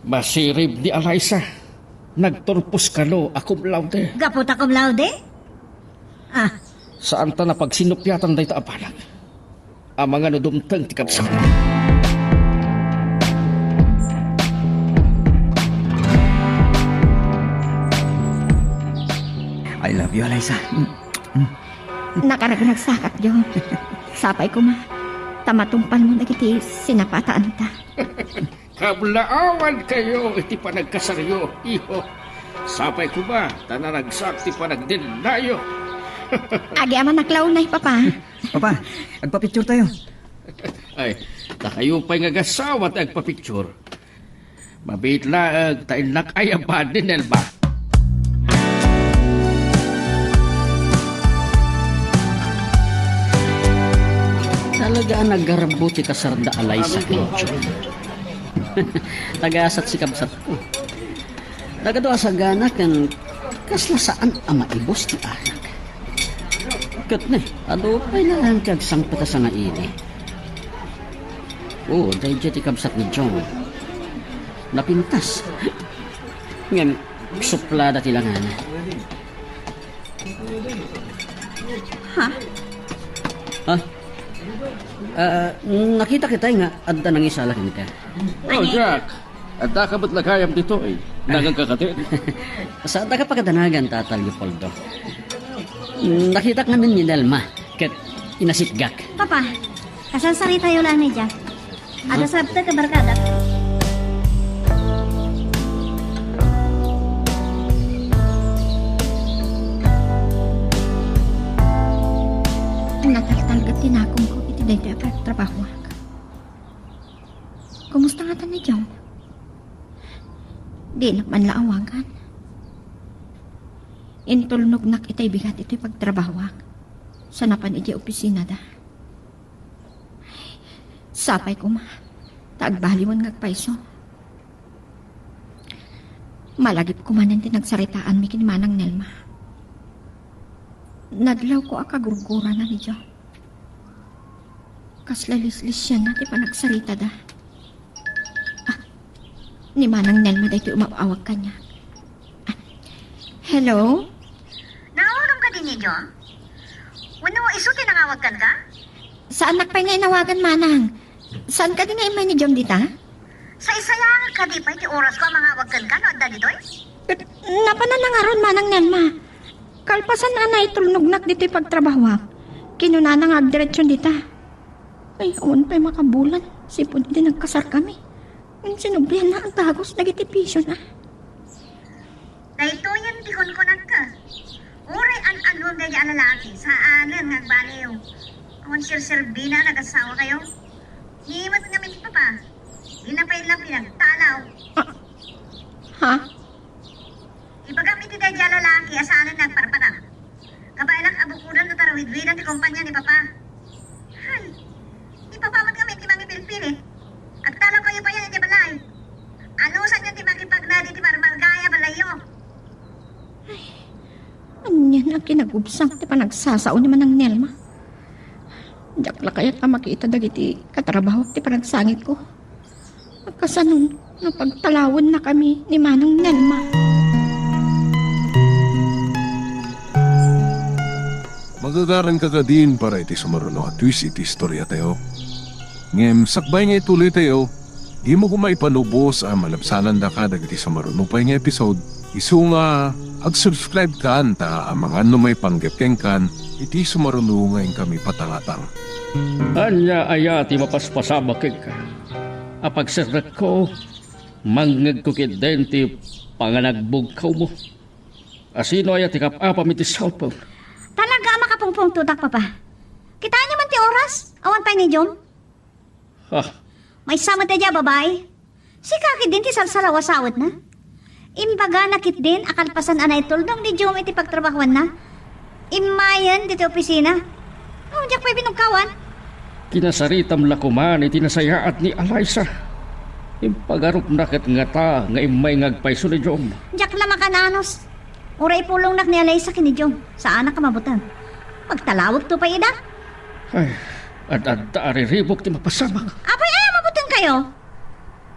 Masirib ni Alaysa. Nagturpos kano a cum laude. Gapu ta cum laude? Ah. Saanta a pagsinnupiatan dayta a banag. Amangan no dumteng ti kabsat. I love you, Alaysa. Mm, mm. Nakaragragsak, Jom. Sapay koma ta matungpalmo dagiti sinapataanta. Kablaawankayo iti panagkasaryo, iho. Sapay koma ta naragsak ti panagdennayo. Agyamanak la unay, Papa. Papa, agpapicture tayo. Ay, ta kayo pay nga agasawa ti agpapicture. Mabiit laeng ta innak ayaban ni Nelma. Talaga a nagarbo ti kasarda, Alaysa, ken John. Tagasat ti kabsatko. Nagadu a sagana ken kasla saan a maibus ti arak. Ket ne, adu pay laeng ti agsangpet a sangaili. Oo, daydiay ti kabsat ni John. Napintas. Ngem, suplada ti langana. Ha? Ha? Ah, nakita kitay nga adda nangisala kenka. Oh, Jack. Adda ka met la gayam ditoy. Nangan ka kadi? Saanta ka pakadanagan, Tata Leopoldo. Nakitak ngamin ni Nelma, ket inasitgak. Papa, kasarsaritayo lang ni Jack. Ada sabta ka barkada. Nataltalged ti nakumko iti daytoy a pagtrabahoak. Kumusta ngata ni Jom? Dinak man la awagan. Intulnognak itay bigat itoy pagtrabahoak. Sa napan iti opisinada. Sapay koma ta agbaliwen nga agpayso. Malagipko manen ti nagsaritaanmi ken ni Manang Nelma. Nadlawko a kagurgurana ni Joe. Kasla lislisianna ti panagsaritada. Ah, ni Manang Nelma daytoy umawawag kaniak. Ah, hello? Naawagam kadi ni John? Wenno isu ti nangawag kenka? Saannak pay nga inawagan, Manang. Saan kadi nga immay ni John dita? Saysayangek kadi pay ti orasko a mangawag kenka no adda ditoy? Ket napanan na ngarud, Manang Nelma. Kalpasan a naitulnognak ditoy pagtrabahoak, kinunana nga agdiretso dita. Ay, awan pay makabulan. Sipud idi nagkasarkami, insinublianna a dagus dagiti pisiona. Daytoyen ti kunkunanka. Uray an-anuem daydi a lalaki, saanen nga agbaliw. Awan serserbina a nagasawakayo. Ni met ngamin ti papa, dina pay la pinagtalaw. Ah, ha? Ibagam iti daydi a lalaki a saanen nga agparparang. Kabaelak a bukodan no tarawidwidan ti kompania ni papa. Hay, ni papa met ngamin ti mangipilpili. Agtalawkayo payen iti balay. Anusanyon ti makipagnad iti marmargaay a balayyo. Ay, anian a kinagubsat ti panagsasao ni Manang Nelma. Diak la kayat a makita dagiti katrabahoak ti panagsangitko. Kasano no pagtalawennakami ni Manang Nelma? Magagaranka kadin para iti sumaruno a twist iti istoriatayo. Ngem sakbay nga ituloytayo, dimo koma ipanubos a malabsanandaka dagiti sumaruno pay nga episode, isu nga ag-subscribe kan ta amangan no maipanggep kenkan iti sumaruno nga inkami patangatang. Ania aya ti mapaspasamak kenka? A pagserrekko, mangngegko ketdin ti Nga nagbugkawmo. Asino aya ti kap-apam iti cellphone? Talaga a makapungpungtotak, Papa. Kitaenyo man ti oras. Awan pay ni Jom. Ha? Maysa met daydiay a babai. Sika ketdin ti salsalaw a sawatna. Imbagana ketdin a kalpasan a naitulnog ni Jom iti pagtrabahoanna, immayen ditoy opisina. Oh, diak pay binugkawan. Kinasaritam la koman iti nasayaat ni Alaysa. Impagarupna ket ngata nga immay nga agpayso ni Jom. Diak la makan-anos. Uray ipulongnak ni Alaysa ken ni Jom. Saanak a mabuteng. Pagtalawagto pay ida. Ay, ad-adda a riribuk ti mapasamak. Apay, aya mabutengkayo?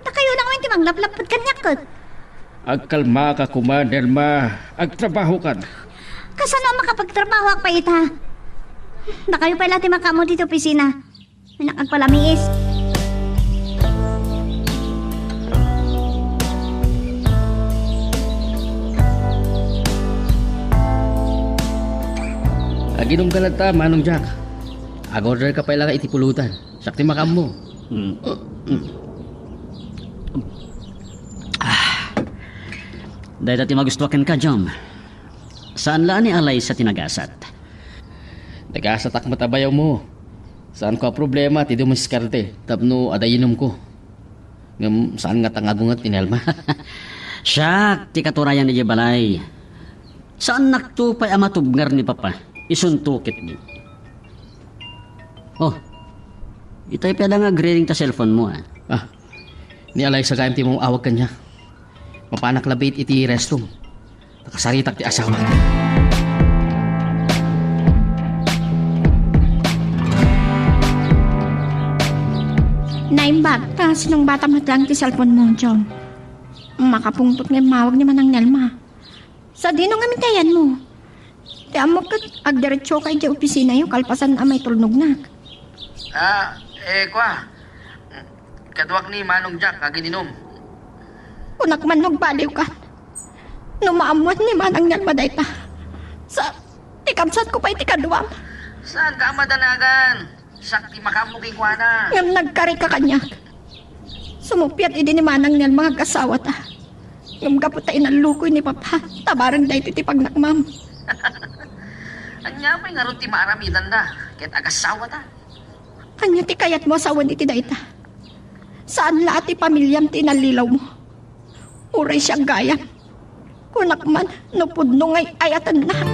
Dakayo la ngamin ti manglaplaped kaniak ket. Agkalmaka koma, Nelma. Agtrabahokan. Kasano a makapagtrabahoak pay ita? Dakayo pay la ti makaammo ditoy opisina. Anak, agpalamiis. Aginom ka latta, Manong Jack. Ag-order ka pay la iti pulutan. Siak ti makaammo. Mm. Mm. Ah. Dayta ti magustuak kenka, Jom. Saan la a ni Alaysa ti nagasat. Nagasatak met a bayawmo. Saanko a problema ti dumiskarte tapno adda inumko. Ngem saan ngata nga agunget ni Nelma. Siak ti katurayan idiay balay. Saannakto pay a matubngar ni Papa. Isunto ketdi. Oh, itay pay la nga agriring ta cellphone mo, ah. Ah, ni Alaysa gayam ti mamaawag kaniak. Mapanak labi iti restroom. Nakasaritak ti asawak. Naimbag ta sinungbatam met laeng ti cellphone mo, Jom. Makapungtot nga immawag ni Manang Nelma. Sadino ngamin ti ayanmo? Ti ammok ket agdiretsoka idiay opisinayo kalpasan a maitulnognak. Ah, eh, kua. Kaduak ni Manong Jack nga agin-inum. Kunak man no agbaliwkan. No maammoan ni Manang Nelma dayta. Sa, ti kabsatko pay ti kaduam. Saanka a madanagan? Siak ti makaammo kenkuana. Ngem nagkarika kaniak. Sumuppiat idi ni Manang Nelma nga agasawata. Ngem gapu ta inallukoy ni Papa, tabareng daytoy ti pagnakmam. Ania pay ngarud ti maaramidanda ket agasawata? Ania ti kayatmo a sawen iti dayta? Saan la a ti pamiliam ti inallilawmo? Uray siak gayam. Kunak man no pudno nga ay-ayatennak.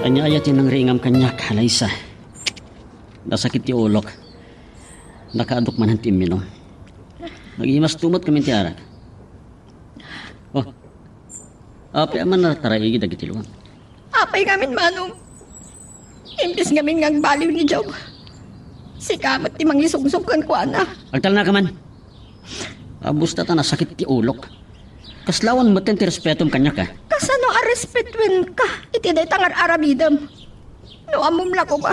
Ania aya ti nangriingam kaniak, Alaysa? Nasakit ti ulok. Nakaadok manen ti imminum. Nagimasto met ngamin ti arak. Oh, apay a manartaraigi dagiti luam? Apay ngamin, Manong? Imbes ngamin nga agbaliw ni Job, sika met ti mangisungsong kenkuana. Agtalnaka man. Abusta ta nasakit ti ulok. Kasla awan metten ti respetom kaniak, a? Kasano a respetuenka iti dayta nga ar-aramidem? No ammom la koma,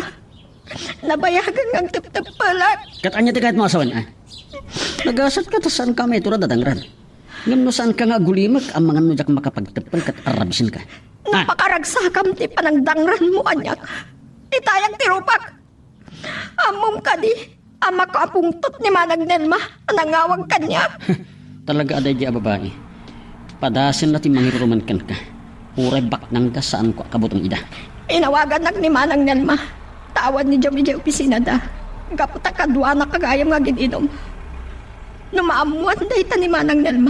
nabayagan nga agtepteppelak. Ket ania ti kayatmo a sawen, a? Nagasatka ta saanka maiturod a dangran. Ngem no saanka nga agulimek, amangan no diak makapagteppel ket arabisenka. Ah! Napakaragsakam ti panangdangranmo kaniak. Itayag ti rupak. Ammom kadi a makaapungtot ni Manang Nelma a nangawag kaniak? Talaga a daydi a babai. Padasenna ti mangiruruman kenka. Uray baknangda, saanko a kabuteng ida. Inawagannak ni Manang Nelma. Ta awan ni Job idiay opisinada. Gapu ta kaduanak a gayam nga agin-inum. No maammoan dayta ni Manang Nelma,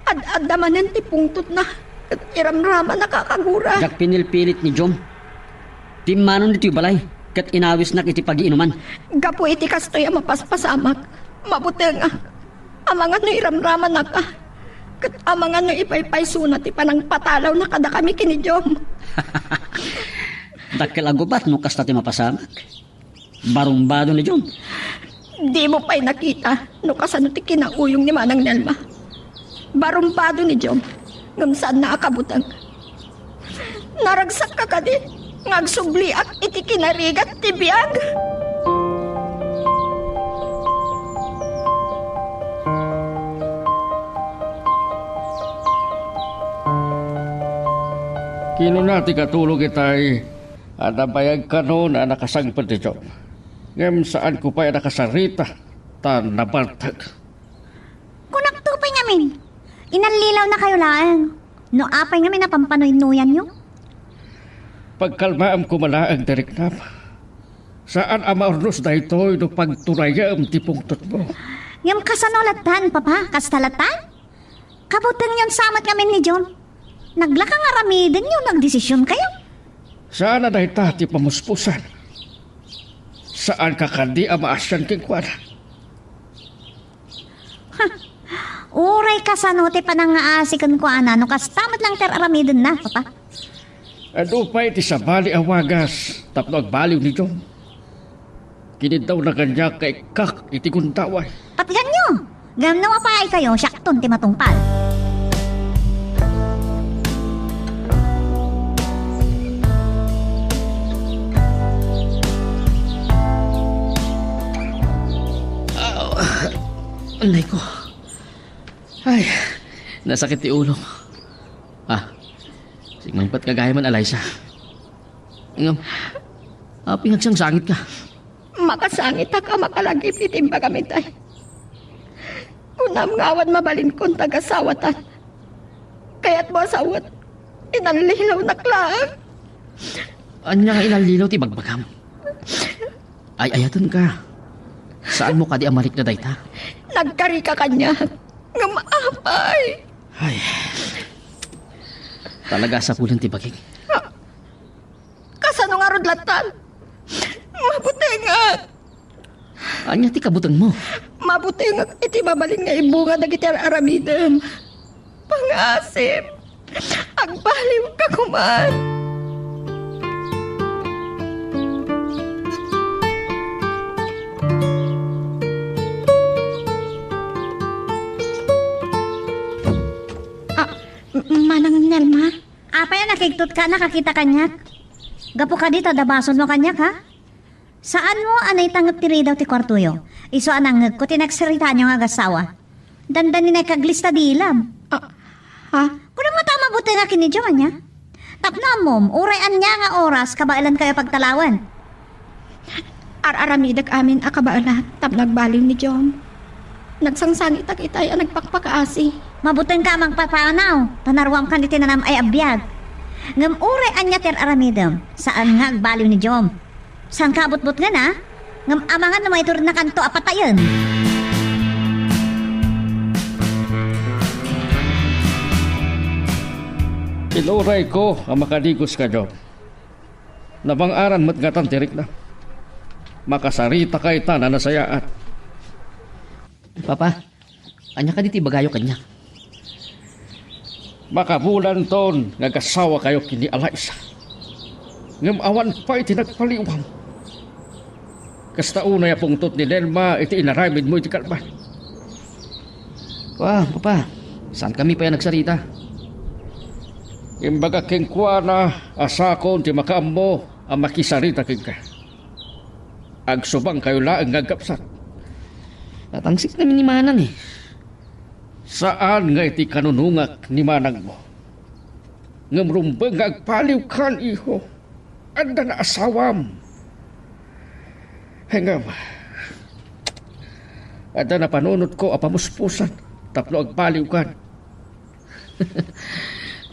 ad-adda manen ti pungtotna ket iramramannak a kagura. Diak pinilpilit ni Jom. Timmanon ditoy balay ket inawisnak iti pagiinuman. Gapu iti kastoy a mapaspasamak, mabutengak. Amangan no iramramannak, a, ket amangan no ipaypaysona ti panangpatalawna kadakami ken ni Jom. Dakkel a gubat no kasta ti mapasamak. Barumbado ni Jom. Dimo pay nakita no kasano ti kinauyong ni Manang Nelma. Barumbado ni Jom, ngem saanna a kabuteng. Naragsakka kadi nga agsubliak iti kinarigat ti biag? Kinuna ti katulog itay, Adda bayag kanon a nakasangpet ti Dios. Ngem saanko pay a nakasarita ta nabartek. Kunakto pay ngamin, inallilawnakayo laeng. No apay ngamin a pampanuynuyanyo? Pagkalmaem koma laeng ti riknam. Saan a maurnos daytoy no pagturayem ti pungtotmo. Ngem kasano lattan, Papa? Kasta lattan? Kabutengyon sa met ngamin ni John. Naglaka nga aramidenyo, nagdesisionkayo. Saan a dayta ti pamuspusan. Saanka kadi a maasian kenkuana. Ha! Uray kasano ti panangngaasi kenkuana no kasta met lang ti ar-aramidenna, Papa? Adu pay ti sabali a wagas tapno agbaliw ni John. Kiniddawna kaniak nga ikkak iti gundaway. Patganyo! Ngem no mapaaykayo, siakton ti matungpal. Ah, anay ko. Ay, nasakit ti ulo. Ah, sigmangpat ka gayam, Alaysa. Ngem, apay nga agsangsangitka? Makasangitak a makalagip iti imbagam itay. Kunam nga awan mabalinkon ti agasawatan. Kayatmo a sawen, inallilawnak laeng. Ania nga inallilaw ti bagbagam? Ay-ayatenka. Saanmo kadi a marikna dayta? Nagkarika kaniak. Ngem apay? Ay. Talaga a sapulen ti bagik. Kasano ngarud lattan? Mabutengak! Ania ti kabutengmo? Mabutengak iti mabalin nga ibunga dagiti ar-aramidem. Pangasim! Agbaliwka koman! Ah, M-, Manang Nelma? Apay a nakigtotka a nakakita kaniak? Gapu kadi ta adda basolmo kaniak, ha? Saanmo a naitangep ti ridaw ti kuartoyo? Isu a nangngegko ti nagsaritaanyo nga agassawa. Dandaninay kaglista dilam. Ah, ha? Kunam ngata a mabutengak ken ni John, ania? Tapno ammom, uray ania nga oras, kabaelankayo a pagtalawen. Ar-aramidek amin a kabaelak tapno agbaliw ni John. Nagsangsangitak itay a nagpakpakaasi. Mabutengka a mangpapanaw, ta naruamkan iti nanam-ay a biag. Ngem uray ania ti ar-aramidem, saan nga agbaliw ni John. Saanka a butbutngen, a? Ngem amangan no maitudnakanto a patayen. Inurayko a makadigoska, John. Nabang-aran met ngatan ti rikna. Makasarita kaytan a nasayaat. Papa, ania kadi ti ibagayo kaniak? Makabulanton nga agasawakayo ken ni Alaysa. Ngem awan pay ti nagpaliwam. Kasta unay a pungtot ni Nelma iti inaramidmo iti kalban. Wa, Papa, saankami pay a nagsarita. Imbagak kenkuana a sakon ti makaammo a makisarita kenka. Agsubangkayo laeng nga agkabsat. Natangsiknami ni Manang, eh. Saan nga iti kanunungak ni manangmo. Ngem rumbeng nga agbaliwkan, iho. Adda naasawam. Ngem, adda napanunotko a pamuspusan tapno agbaliwkan.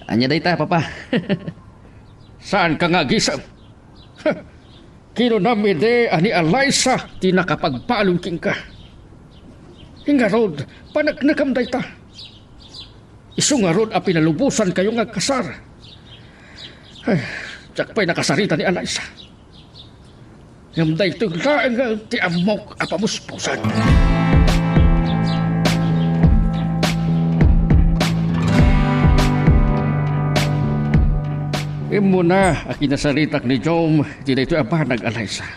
Ania dayta, Papa? Saanka nga agisem? Kinunam idi a ni Alaysa ti nakapagbaliw kenka. Ngarud, paneknekem dayta. Isu ngarud a pinalubosankayo nga agkasar. Ay, diak pay nakasarita ni Alaysa. Ngem daytoy laeng ti ammok a pamuspusan. Immuna a kinasaritak ni Jom iti daytoy a banag, Alaysa.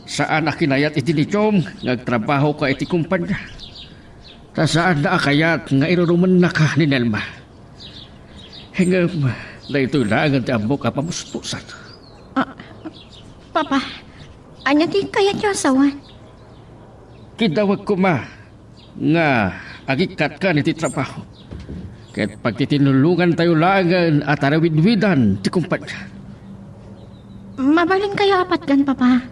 Saan a kinayat iti ni Jom nga agtrabahoka iti kumpanya. Ta saanna a kayat nga irurumennaka ni Nelma. Ngem, daytoy laengen ti ammok a pamuspusan. Ah, Papa, ania ti kayatyo a sawen? Kidawek koma nga agikkatka iti trabaho. Ket pagtitinulongantayo laengen a tarawidwidan ti kumpania. Mabalinkayo a patgan, Papa.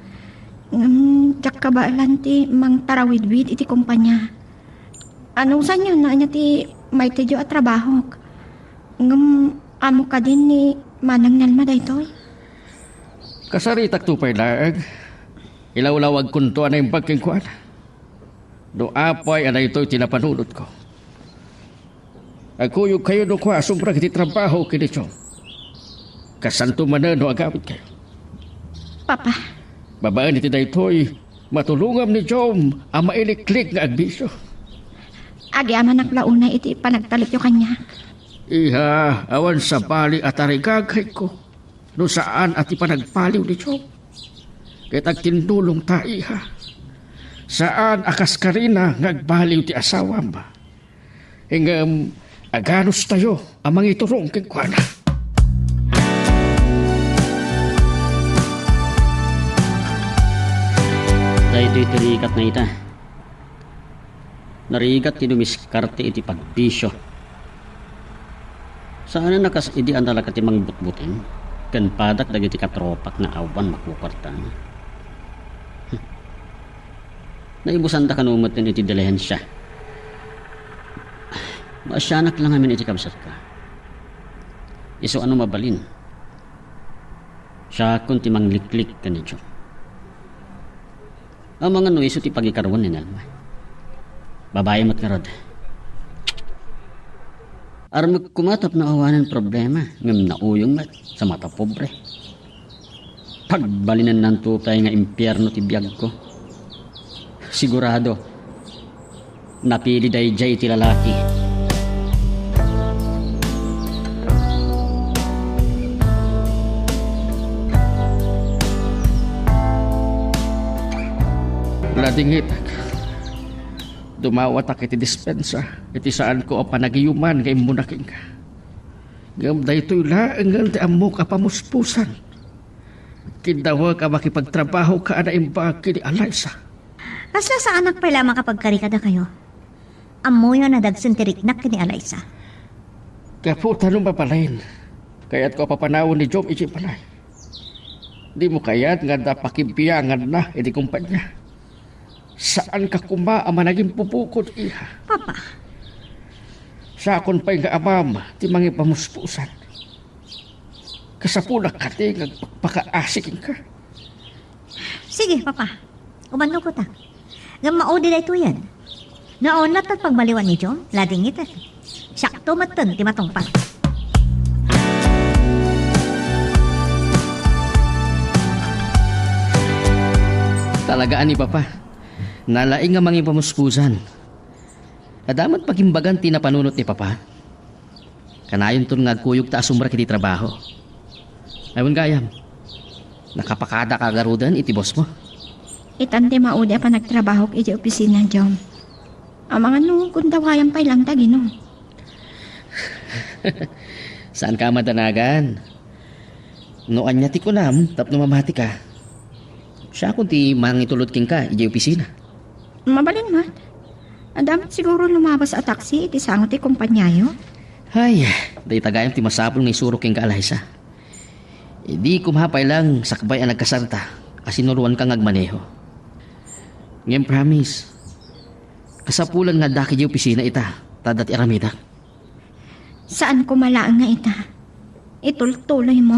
Ngem diak kabaelan ti mangtarawidwid iti kumpania. Anusanyo no ania ti maitedyo a trabahok? Ngem ammok kadin ni Manang Nelma daytoy? Kasaritakto pay laeng. Ilawlawagkonto a naimbag kenkuana. No apay a daytoy ti napanunotko. Agkuyogkayo no kua a sumrek iti trabaho ken ni Chong. Kasanto manen no agawidkayo. Papa. Babaen iti daytoy, matulongam ni Chong a mailiklik nga agbisio. Agyamanak la unay iti panagtalekyo kaniak. Iha, awan sabali a tarigagayko no saan a ti panagpaliw ni Chong. Ket agtindulong ta, iha. Saan a kas karina nga agbaliw ti asawam. Ngem aganustayo a mangiturong kenkuana. Daytoy ti rigatna ita. Narigat ti dumiskarte iti pagbisio. Saan a kas idi a nalaka ti mangbutbuting ken padak dagiti katropak nga awan makukuartana. Naibusanda kano metten iti dilihensia. Maasianak la ngamin iti kabsatka. Isu a no mabalin, siakon ti mangliklik ken ni Joe. Amangan no isu ti pagikaruan ni Nelma. Babai met ngarud. Armek koma tapno awanen problema, ngem nauyong met sa mata pobre. Pagbalinennanto pay nga impierno ti biagko. Sigurado, napili daydiay ti lalaki. Ladingitek, dumawatak iti dispensa iti saanko a panagiyuman nga immuna kenka. Ngem daytoy laengen ti ammok a pamuspusan. Kiddawek a makipagtrabahoka a naimbag ken ni Alaysa. Kasla saanak pay la a makapagkari kadakayo? Ammoyo a nadagsen ti riknak ken ni Alaysa. Gapu ta no mabalin, kayatko a papanawen ni Joe idiay balay. Dimo kayat nga adda pakibianganna iti kumpania? Saanka koma a managimpupukod, iha. Papa. Siakon pay nga amam ti mangipamuspusan. Kasapunak kadi nga agpakpakaasi kenka? Sige, Papa. Umannukotak. Ngem maudi daytoyen. No awan latta ti pagbaliwan ni Joe, ladingitek. Siakto metten ti matungpal. Talaga a ni Papa. Nalaing nga mangipamuspusan. Adda met pagimbagan ti napanunot ni Papa. Kanayonton nga agkuyogta a sumrek iti trabaho. Ay, wen gayam, nakapakadaka garuden iti bossmo? Itan ti maudi a panagtrabahok iti opisina, Jom. Amangan no gundawayam pay lang ta, Gino. Saanka a madanagan. No ania ti kunam tapno mamatika, siakon ti mangitulod kenka idiay opisina. Mabalin met. Adda met siguro lumabas a taksi iti sango ti kompaniayo. Ay, dayta gayam ti masapul nga isurok kenka, Alaysa. Idi koma pay lang sakbay a nagkasarta a sinuroanka nga agmaneho. Ngem promise, kasapulan nga addak idiay opisina ita, ta adda ti aramidak. Saan koma laeng nga ita. Itultuloy mo.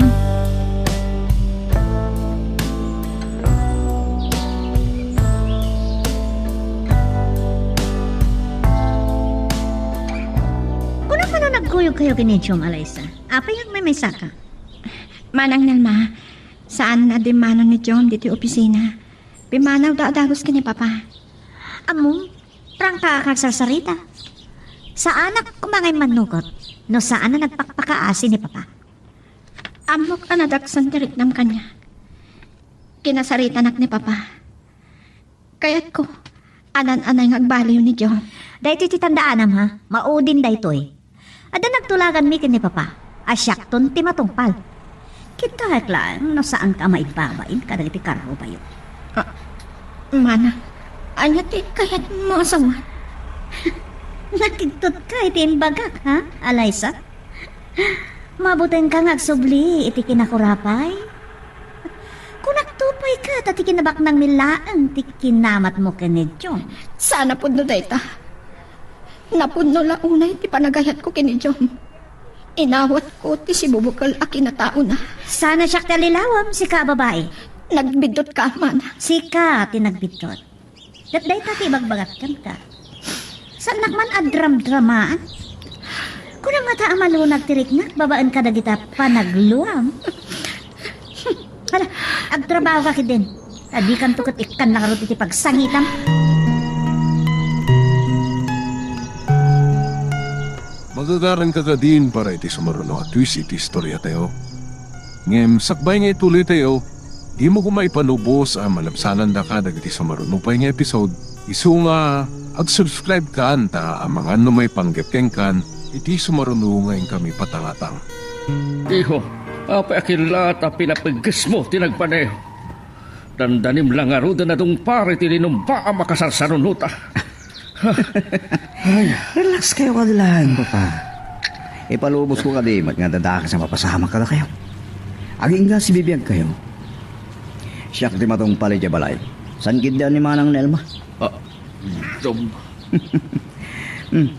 Kuna-kuna nagkuyog kayo ken ni Jom, Alaysa. Apay nga agmaymaysa ka? Manang Nelma, saan a dimmano ni Jom ditoy opisina. Pimmanawda a dagus ken ni Papa. Ammom, prangka a agsarsarita. Saanak koma nga immannukot no saan a nagpakpakaasi ni Papa. Ammok a nadagsen ti riknam kaniak. Kinasaritanak ni Papa. Kayatko a naan-anay nga agbaliw ni Jom. Daytoy ti tandaanam, ha? Maudin daytoy. Adda nagtulaganmi ken ni Papa a siakton ti matungpal. Kittaek laeng no saanka a maibabain kadagiti karrubayo. Ah, Mana, ania ti kayatmo a sawen? Nakigtotka iti imbagak, ha, Alaysa? Mabutingka nga agsubli iti kinakurapay? Kunakto pay ket a ti kinabaknangmi laeng ti kinamatmo ken ni John. Saan a pudno dayta? Napudno la unay ti panagayatko ken ni John. Inawatko ti sibubukel a kinataona. Saan a siak ti allilawem, sika a babai. Nagbiddotka, mana. Sika ti nagbiddot. Ket dayta ti ibagbagak kenka. Saannak man a dramdramaan. Kunam ngata a malunag ti riknak babaen kadagita panagluam. Hala, agtrabahoka ketdin. Ta dikanto ket ikkan la ngarud iti pagsangitam. Magagaranka kadin para iti sumaruno a twist iti istoriatayo. Ngem sakbay nga ituloytayo, dimo koma ipalubos a malabsanandaka dagiti sumaruno pay nga episode, isu nga ag-subscribe kan ta amangan no maipanggep kenkan iti sumaruno nga inkami patangatang. Iho, apay a killa ta pinapiggesmo ti nagpaneho? Dandanim la ngaruden a dungpar iti linumba a makasarsarunuta. Ay. Relax kayo kadi laeng, Papa. Ipalubosko kadi met nga adda dakes a mapasamak kadakayo. Agingga ti bibiagkayo. Siak ti matungpal idiay balay. Saan ketdi ni Manang Nelma? Ah, Dom. Hmm.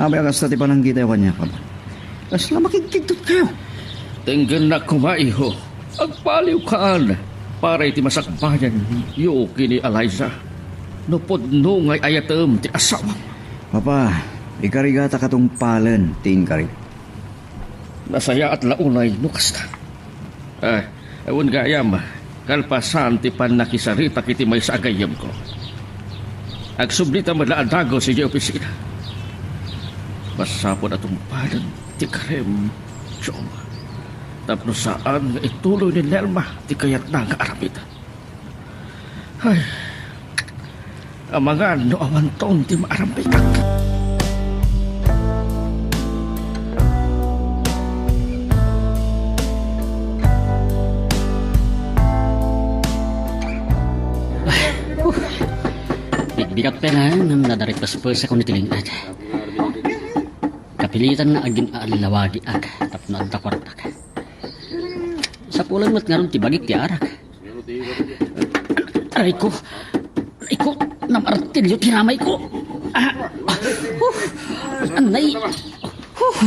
Apay a kasta ti pananggitayo kaniak, Papa? Kasla makigkigtot kayo. Denggennak koma, iho. Agpaliwkaan para iti masakbayanyo ken ni Alaysa. No pudno nga ay-ayatem ti asawam. Papa, ikarigata katungpalen ti inkari. Nasayaat la unay no kasta. Ah, wen gayam, kalpasan ti pannakisaritak iti maysa a gayyemko. Agsublita met la a dagus idiay opisina. Masapul a tungpalen ti karem, Chong. Tapno saan nga ituloy ni Nelma ti kayatna nga aramid. Ay, amangan no awanton ti maaramidak. Bigbigat pay laeng ngem nadaripespesakon iti lin-ed. Kapilitan nga agin-aalilawagiak tapno adda kuartak. Sapulen met ngarud ti bagik ti arak. Aray ko! Aray ko! Namartilyo ti ramayko! Ah! Ah! Huh! Anay! Huh!